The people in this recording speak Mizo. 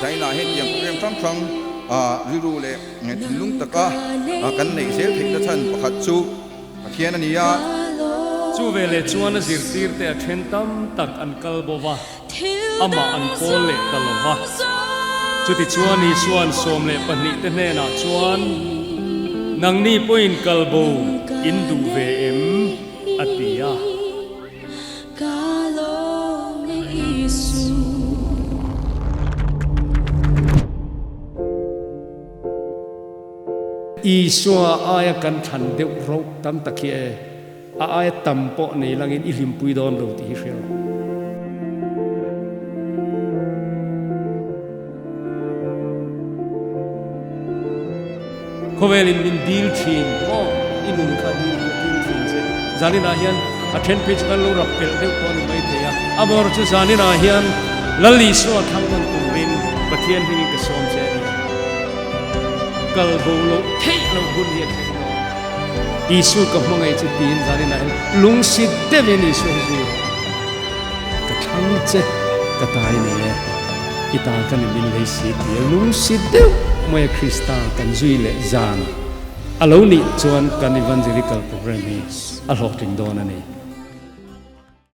China hian tiang program hrang hrang rilru leh thinlung taka kan neih zel theihna chhan pakhat chu Pathian a ni a. Chu veleh chuan a zirtirte a then tam tak an kal bo va, amah an pawl leh ta lo va. Chutichuan Isua'n 12 te hnenah chuan, Nangni pawhin kal bo in duh ve em? a ti a. Isua aia kan thlan deuh rauh tam tak hi e, a aia tam pawh nei langin i hlimpui dawn lo tih hi hria rawh. Khawvelin min dil thin maw? I nun kha dil ka dil thin che. Zaninah hian a then phei chu kan lo rap pelh deuh tawh a ni maithei a. Amawr chu zaninah hian Lal Isua thlang nawn turin Pathian hmingin ka sawm che a ni. Kal bo loh theih loh hun hi a thleng dawn. Isu ka hmangaih che tiin zaninah hian lungsi deuhin Isua hi zui rawh. Ka thlang che ka tai nei e, i ta ka ni min lei si ti a lungsi deuh mai a Krista kan zui leh zan a lo nih chuan kan evangelical program hi a hlawhtling dawn a ni.